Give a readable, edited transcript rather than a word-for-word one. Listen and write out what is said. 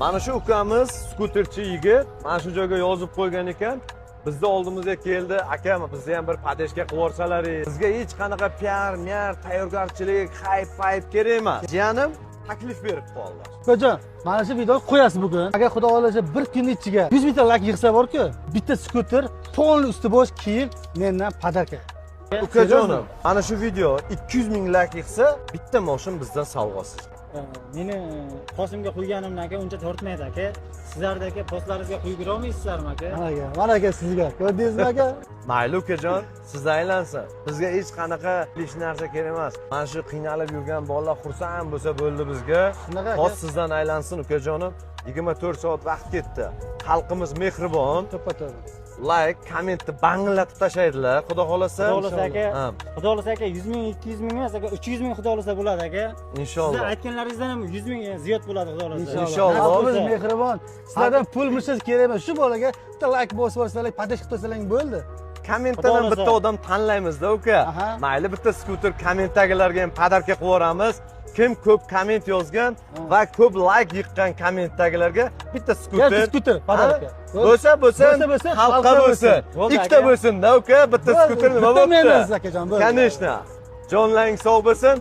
Mana shu ukamiz skuterchi yigit mana shu joyga yozib qo'ygan ekan. Bizni oldimizga keldi, aka, bizni ham bir поддержка qilib yuborsalaringiz. Bizga hech qanaqa piar, miar, tayyorgarchilik, хайп payp kerak emas. Jiyanim taklif berib qoldi. Ukajon, mana shu videoni qo'yasiz bugun. Agar Xudo xohlasa, bir kunni ichiga 100 mingta layk yig'sa borku, bitta skuter, полный usti bo'sh kiyim mendan подарка. Ukajonim, mana shu video 200 ming layk yig'sa, bitta moshin bizdan sovg'asiz. Meni qosimga qo'yganimdan aka uncha tortmaydi, aka. Sizlarni, aka, postlaringizga qo'yib berolmaysizlarmi, aka? Mana aka, mana aka sizga. Ko'rdingizmi, aka? Mayli, ukajon, sizdan aylansin. Bizga hech qanaqa hech narsa kerak emas. Mana shu qiynalib yurgan bolalar xursand bo'lsa bo'ldi bizga. Shunaqa, aka. Hozir sizdan aylansin, ukajonim. 24 soat vaqt ketdi. Xalqimiz mehribon. To'ppa to'g'ri. Layk, kommentni bangillatib tashlaydilar, Xudo xolasa. Xudo xohlasa, aka. Ha, Xudo xohlasa, aka, 100 ming, 200 ming emas, aka, 300 ming, Xudo xohlasa, bo'ladi, aka. Inshaalloh. Sizlar aytganlaringizdan ham 100 ming ziyod bo'ladi, Xudo xohlasa. Inshaalloh. Xalqimiz mehribon. Sizlardan pul mulsiz kerak emas. Shu bolaga bitta layk bosib yuborsalar, поддержка qilib qo'ysalaring bo'ldi. Kommentdan ham Xudo bitta xohlasa. odam tanlaymizda, uka. Aha. Mayli, bitta skuter kommentdagilarga ham подарка qilib yuboramiz. Kim ko'p komment yozgan va ko'p layk yiqqan kommentdagilarga bitta skuter. Bitta skuter подарка. Bo'lsa, bo'lsin, Bo'lsa, bo'lsin, xalqqa xalqqa bo'lsin. Bo'ldi, Ikkita aka. bo'lsin-da, uka, bitta Bo'ldi, skuter nima bitta bo'pti? mendan, akajon, bo'ldi. Конечно. Jonlaring sog' bo'lsin.